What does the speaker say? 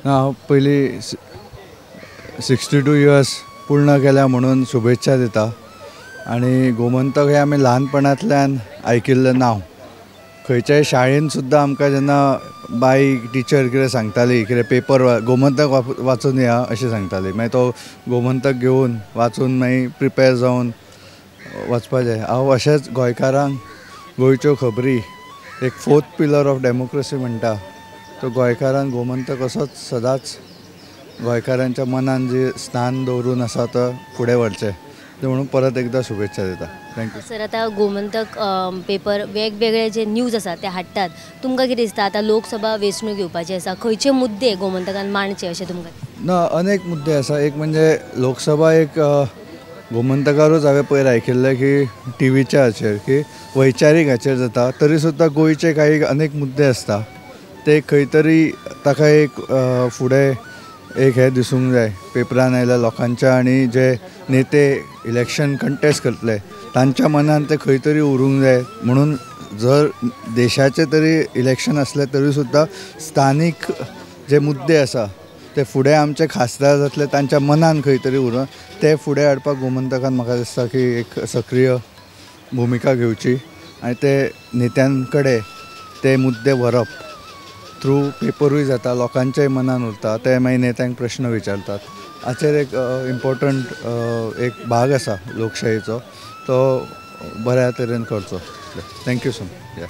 हांव पयलीं 62 इयर्स पूर्ण केल्या म्हणून शुभेच्छा दिता आनी गोमंतक हें आमी ल्हानपणांतल्यान आयकिल्लें नांव. खंयच्याय शाळेन सुद्दां आमकां जेन्ना बाई टिचर कितें सांगताली, कितें पेपर गोमंतक वाचून या अशें सांगताली, मागीर तो गोमंतक घेवन वाचून मागीर प्रिपेर जावन वचपाचें. हांव अशेंच गोंयकारांक गोंयच्यो खबरी, एक फोर्थ पिलर ऑफ डेमोक्रेसी म्हणटा तो गोंयकारान गोमंतक असोच सदांच गोंयकारांच्या मनान जे स्थान दवरून आसा तो फुडें व्हरचें म्हणून परत एकदां शुभेच्छा दिता. Thank you. Sir, आतां गोमंतक पेपर वेगवेगळे जे न्यूज आसा ते हाडटात, तुमकां कितें दिसता आतां लोकसभा वेंचणूक येवपाची आसा, खंयचे मुद्दे गोमंतकान मांडचे अशें तुमकां? ना, अनेक मुद्दे आसा. एक म्हणजे लोकसभा एक गोमंतकारूच हांवें पयर आयकिल्लें की टिवीच्या हाचेर की वैचारीक हाचेर जाता, तरी सुद्दां गोंयचे काही अनेक मुद्दे आसता ते खंय तरी ताका एक फुडें एक हें दिसूंक जाय पेपरान आयल्या लोकांच्या आनी जे नेते इलेक्शन कंटेस्ट करतले तांच्या मनान ते खंय तरी उरूंक जाय. म्हणून जर देशाचें तरी इलेक्शन आसलें तरी सुद्दां स्थानीक जे मुद्दे आसा ते फुडें आमचे खासदार जातले तांच्या मनान खंय तरी उरून ते फुडें हाडपाक गोमंतकान म्हाका दिसता की एक सक्रीय भुमिका घेवची आनी ते नेत्यां कडेन ते मुद्दे व्हरप थ्रू पेपरूय जाता, लोकांच्याय मनान उरता, ते मागीर नेत्यांक प्रश्न विचारतात. हाचेर एक इम्पॉर्टंट एक भाग आसा लोकशाहीचो, तो बऱ्या तरेन करचो. Thank you so much.